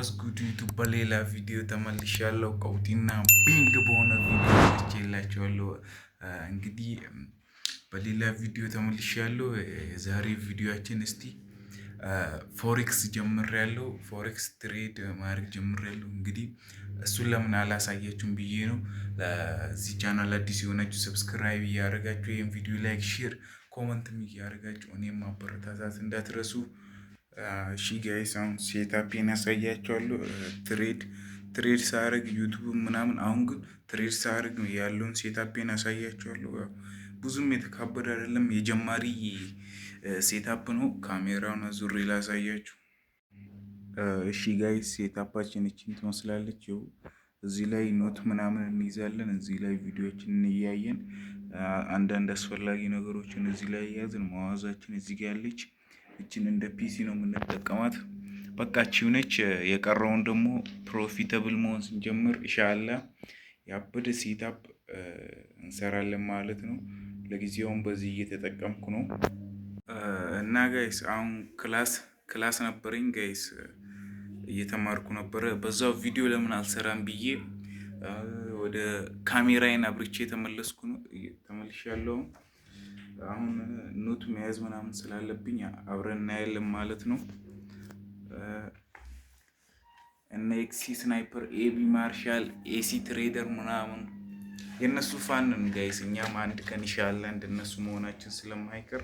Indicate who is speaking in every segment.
Speaker 1: What's good YouTube? በሌላ ቪዲዮ ተመልሻለሁ። ቀውጢና ቢንግ በሆነ ቪዲዮ መጥቼላችኋለሁ። እንግዲህ በሌላ ቪዲዮ ተመልሻለሁ። የዛሬ ቪዲዮአችን እስቲ forex ጀምሬያለሁ። Forex trade ማድረግ ጀምሬያለሁ። እንግዲህ እሱን ለምን አላሳያችሁም ብዬ ነው። ለዚህ ቻናል አዲስ የሆናችሁ subscribe እያደረጋችሁ፣ ይህን ቪዲዮ like፣ share፣ comment ም እያደረጋችሁ እኔም ማበረታታት እንዳትረሱ። እሺ guys፣ አሁን setup ኤን ያሳያችኋለሁ። Trade ሳረግ YouTube ምናምን፣ አሁን ግን trade ሳረግ ያለውን setup ኤን ያሳያችኋለሁ። ብዙም የተካበደ አይደለም፣ የጀማሪ setup ነው። ካሜራውን አዙሬ ላሳያችሁ። እሺ guys፣ setup ኣችን እችን ትመስላለች። ይኸው እዚህ ላይ note ምናምን እንይዛለን። እዚህ ላይ ቪዲዮዎችን እያየን አንዳንድ አስፈላጊ ነገሮችን እዚህ ላይ እያዝን፣ mouse ኣችን እዚህ ጋር ያለች እችን እንደ PC ነው የምንጠቀማት። በቃ ነች። የቀረውን ደግሞ profitable መሆን ስንጀምር ኢንሻአላ ያበደ setup እንሰራለን ማለት ነው። ለጊዜውም በዚህ እየተጠቀምኩ ነው። እና guys፣ አሁን class ነበረኝ guys፣ እየተማርኩ ነበረ። በዛው ቪዲዮ ለምን አልሰራም ብዬ ወደ ካሜራዬን አብርቼ የተመለስኩ ነው፣ ተመልሻለሁ። አሁን note መያዝ ምናምን ስላለብኝ አብረን እናያለን ማለት ነው። እነ ኤክሲ ስናይፐር፣ ኤቢ ማርሻል፣ ኤሲ ትሬደር ምናምን የእነሱ fan ነን guys። እኛም አንድ ቀን ኢንሻአላህ እንደነሱ መሆናችን ስለማይቀር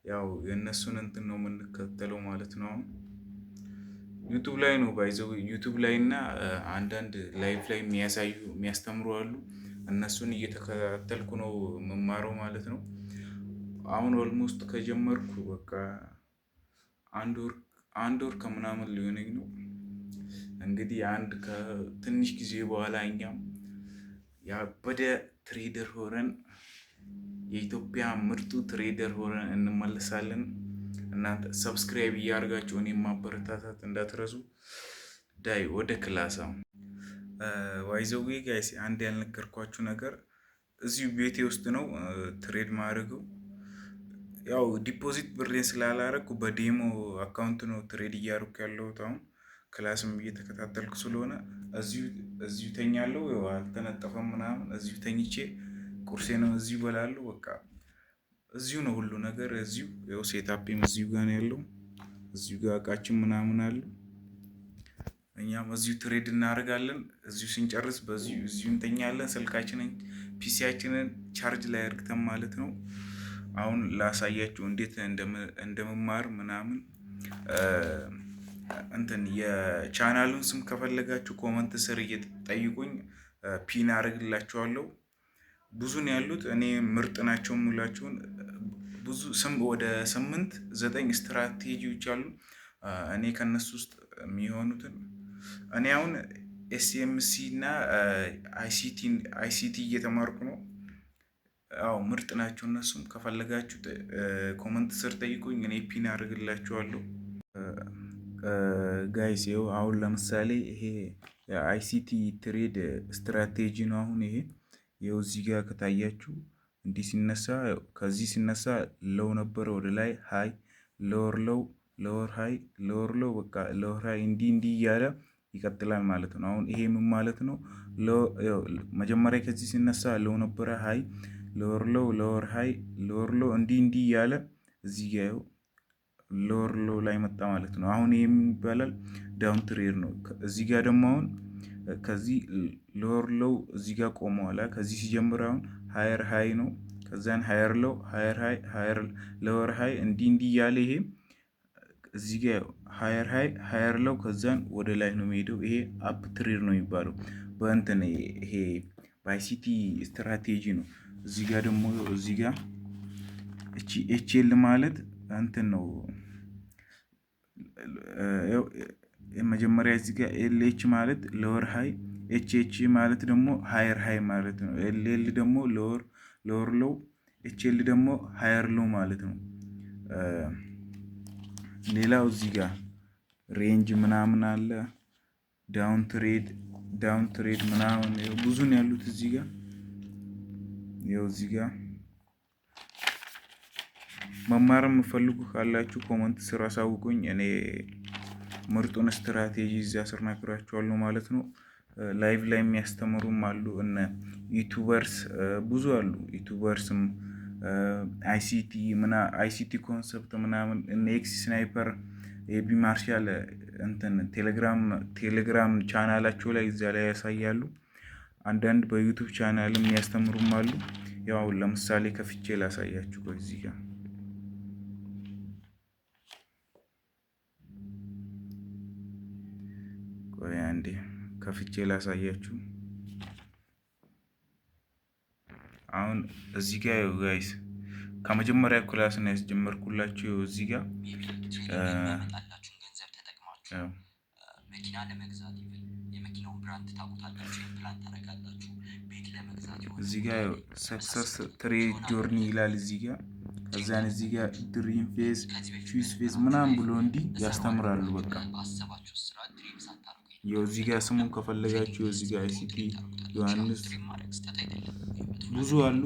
Speaker 1: ያው የእነሱን እንትን ነው የምንከተለው ማለት ነው። YouTube ላይ ነው by the way፣ YouTube ላይ እና አንዳንድ live ላይ የሚያሳዩ፣ የሚያስተምሩ አሉ። እነሱን እየተከታተልኩ ነው የምማረው ማለት ነው። አሁን almost ከጀመርኩ በቃ አንድ ወር ከምናምን ሊሆነኝ ነው። እንግዲህ አንድ ከትንሽ ጊዜ በኋላ እኛም ያበደ trader ሆነን፣ የኢትዮጵያ ምርጡ trader ሆነን እንመለሳለን። እናንተ subscribe እያደርጋችሁ እኔም ማበረታታት እንዳትረሱ። ዳይ ወደ class። By the way guys፣ አንድ ያልነገርኳችሁ ነገር እዚሁ ቤቴ ውስጥ ነው trade ማድረገው። ያው deposit ብሬን ስላላረኩ በ demo account ነው trade እያደረኩ ያለሁት። አሁን class ም እየተከታተልኩ ስለሆነ እዚሁ ተኛለሁ። ያው አልተነጠፈም ምናምን፣ እዚሁ ተኝቼ ቁርሴንም እዚሁ በላለሁ። በቃ እዚሁ ነው ሁሉ ነገር እዚሁ። ያው setup ኤም እዚሁ ጋር ነው ያለው። እዚሁ ጋር እቃችን ምናምን አለ። እኛም እዚሁ trade እናደርጋለን። እዚሁ ስንጨርስ በዚሁ እዚሁ እንተኛለን። ስልካችንን PC ያችንን charge ላይ አድርግተን ማለት ነው። አሁን ላሳያችሁ እንዴት እንደምማር ምናምን። እንትን የቻናሉን ስም ከፈለጋችሁ comment ስር እየጠይቁኝ pin አደርግላችኋለሁ። ብዙ ነው ያሉት። እኔ ምርጥ ናቸው የምላቸውን ብዙ ስም ወደ ስምንት ዘጠኝ ስትራቴጂዎች አሉ። እኔ ከነሱ ውስጥ የሚሆኑትን እኔ አሁን SMC እና ICT እየተማርኩ ነው። አዎ፣ ምርጥ ናቸው እነሱም። ከፈለጋችሁ comment ስር ጠይቁኝ፣ እኔ pin አደርግላችኋለሁ። Guys፣ ይኸው አሁን ለምሳሌ ይሄ የ ICT trade strategy ነው። አሁን ይሄ ይኸው እዚህ ጋር ከታያችሁ እንዲህ ሲነሳ፣ ከዚህ ሲነሳ low ነበረ፣ ወደ ላይ high፣ lower low፣ lower high፣ lower low፣ በቃ lower high እንዲህ እንዲህ እያለ ይቀጥላል ማለት ነው። አሁን ይሄ ምን ማለት ነው? መጀመሪያ ከዚህ ሲነሳ low ነበረ፣ high፣ lower low፣ lower high፣ lower low እንዲህ እንዲህ እያለ እዚህ ጋር lower low ላይ መጣ ማለት ነው። አሁን ይሄ ምን ይባላል? Down trend ነው። እዚህ ጋር ደግሞ አሁን ከዚህ lower low እዚህ ጋር ቆመዋል። ከዚህ ሲጀምር አሁን higher high ነው። ከዛን higher low፣ higher high፣ higher lower high እንዲህ እንዲህ እያለ ይሄ እዚህ ጋር higher high፣ higher low፣ ከዛን ወደ ላይ ነው የሚሄደው። ይሄ up trend ነው የሚባለው። በእንትን ይሄ በ ICT strategy ነው። እዚህ ጋር ደግሞ እዚህ ጋር እቺ HL ማለት እንትን ነው። መጀመሪያ እዚህ ጋር LH ማለት lower high፣ HH ማለት ደግሞ higher high ማለት ነው። LL ደግሞ lower low፣ HL ደግሞ higher low ማለት ነው። ሌላው እዚህ ጋር range ምናምን አለ። Down trend ምናምን ብዙ ነው ያሉት እዚህ ጋር። ይኸው እዚህ ጋር መማር የምፈልጉ ካላችሁ comment ስር አሳውቁኝ። እኔ ምርጡን ስትራቴጂ እዚያ ስር ነግራችኋለሁ ማለት ነው። Live ላይ የሚያስተምሩም አሉ፣ እነ YouTubers ብዙ አሉ። YouTubers ም ICT ምና ICT concept ምናምን፣ እነ X Sniper፣ ኤቢ ማርሻል እንትን ቴሌግራም ቻናላቸው ላይ እዚያ ላይ ያሳያሉ። አንዳንድ በ YouTube channel ም የሚያስተምሩም አሉ። ያው ለምሳሌ ከፍቼ ላሳያችሁ እዚህ ጋር። ቆይ አንዴ ከፍቼ ላሳያችሁ። አሁን እዚህ ጋር guys ከመጀመሪያ class ነው ያስጀመርኩላችሁ። እዚህ ጋር
Speaker 2: የሚመጣላችሁን ገንዘብ ተጠቅማችሁ መኪና ለመግዛት፣ even የመኪናውን brand ታውቁታላችሁ፣ ፕላን ታደርጋላችሁ። ቤት ለመግዛት የሆነ
Speaker 1: እዚህ ጋር success trade journey ይላል እዚህ ጋር። ከዚያን እዚህ ጋር dream phase፣ choice phase ምናምን ብሎ እንዲህ ያስተምራሉ። በቃ
Speaker 2: ባሰባችሁ ስራ dream ሳታደርጉ
Speaker 1: ያው እዚህ ጋር ስሙን ከፈለጋችሁ እዚህ ጋር ICT ዮሐንስ
Speaker 2: dream ማድረግ ስህተት አይደለም።
Speaker 1: ብዙ አሉ።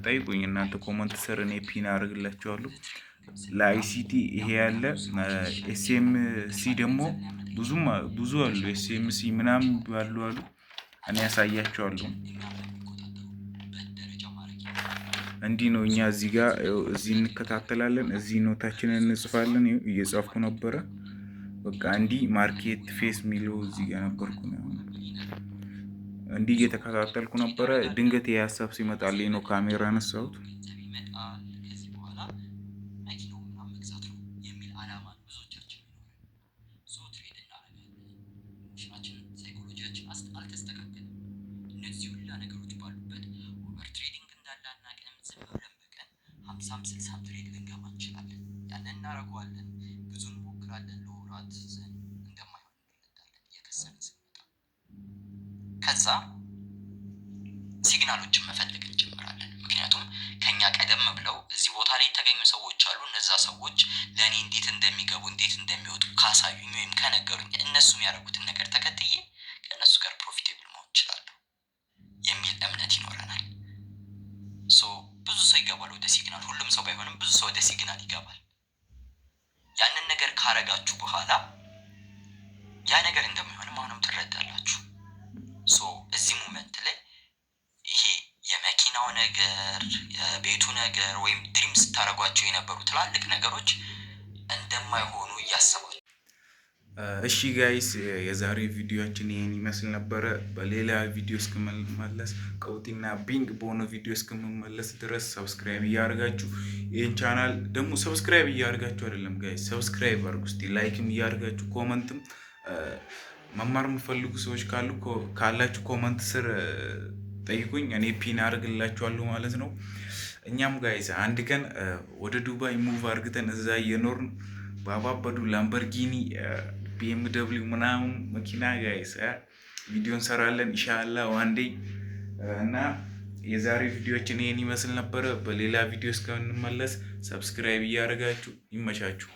Speaker 1: ጠይቁኝ እናንተ comment ስር፣ እኔ pin አድርግላችኋለሁ። ለ ICT ይሄ ያለ፣ SMC ደግሞ ብዙም ብዙ አሉ። SMC ምናምን ባሉ አሉ። እኔ ያሳያቸዋለሁ።
Speaker 2: እኛ በሚቆጣጠሩበት ደረጃ ማድረግ
Speaker 1: እንዲህ ነው። እኛ እዚህ ጋር እዚህ እንከታተላለን፣ እዚህ note ኣችንን እንጽፋለን። ይኸው እየጻፍኩ ነበረ። በቃ እንዲህ market phase የሚለው እዚህ ጋር ነበርኩ ነው። እንዲህ እየተከታተልኩ ነበረ። ድንገት ይሄ ሀሳብ ሲመጣልኝ ነው ካሜራ ያነሳሁት።
Speaker 2: ገንዘብ ይመጣል፣ ከዚህ በኋላ መኪናውን ምናምን መግዛት ነው የሚል አላማ ነው ብዙዎቻችን የሚኖረን። So trade እናደርጋለን። Emotion ኣችን፣ psychology ያችን አልተስተካከለም። እነዚህ ሁላ ነገሮች ባሉበት over trading እንዳለ አናውቅም። ዝም ብለን በቀን 50ም 60ም trade ልንገባ እንችላለን። ያንን እናደርገዋለን። ብዙ እንሞክራለን ለወራት፣ then እንደማይሆን እንረዳለን እየከሰርን ስንመጣ። ከዛ signal ኦችን መፈለግ እንጀምራለን። ምክንያቱም ከኛ ቀደም ብለው እዚህ ቦታ ላይ የተገኙ ሰዎች አሉ። እነዛ ሰዎች ለእኔ እንዴት እንደሚገቡ፣ እንዴት እንደሚወጡ ካሳዩኝ ወይም ከነገሩኝ፣ እነሱ የሚያደርጉትን ነገር ተከትዬ ከእነሱ ጋር profitable መሆን እችላለሁ የሚል እምነት ይኖረናል። So ብዙ ሰው ይገባል ወደ signal። ሁሉም ሰው ባይሆንም ብዙ ሰው ወደ signal ይገባል። ያንን ነገር ካረጋችሁ በኋላ ያ ነገር እንደሚሆንም አሁንም ትረዳላችሁ። So እዚህ moment ላይ ይሄ የመኪናው ነገር፣ የቤቱ ነገር ወይም dream ስታደርጓቸው የነበሩ ትላልቅ ነገሮች እንደማይሆኑ እያሰባችሁ
Speaker 1: እሺ guys፣ የዛሬ ቪዲዮችን ይህን ይመስል ነበረ። በሌላ ቪዲዮ እስክመለስ፣ ቀውጢና ቢንግ በሆነ ቪዲዮ እስክመለስ ድረስ subscribe እያደርጋችሁ፣ ይህን ቻናል ደግሞ subscribe እያደርጋችሁ አይደለም guys፣ subscribe አድርጉ እስቲ፣ like ም እያደርጋችሁ፣ comment ም መማር የምፈልጉ ሰዎች ካሉ ካላችሁ comment ስር ጠይቁኝ፣ እኔ pin አድርግላችኋለሁ ማለት ነው። እኛም guys አንድ ቀን ወደ ዱባይ move አድርግተን እዛ እየኖርን ባባበዱ Lamborghini፣ BMW ምናምን መኪና guys ቪዲዮ እንሰራለን ኢንሻአላህ one day። እና የዛሬ ቪዲዮችን ይህን ይመስል ነበረ። በሌላ ቪዲዮ እስከምንመለስ subscribe እያደረጋችሁ ይመቻችሁ።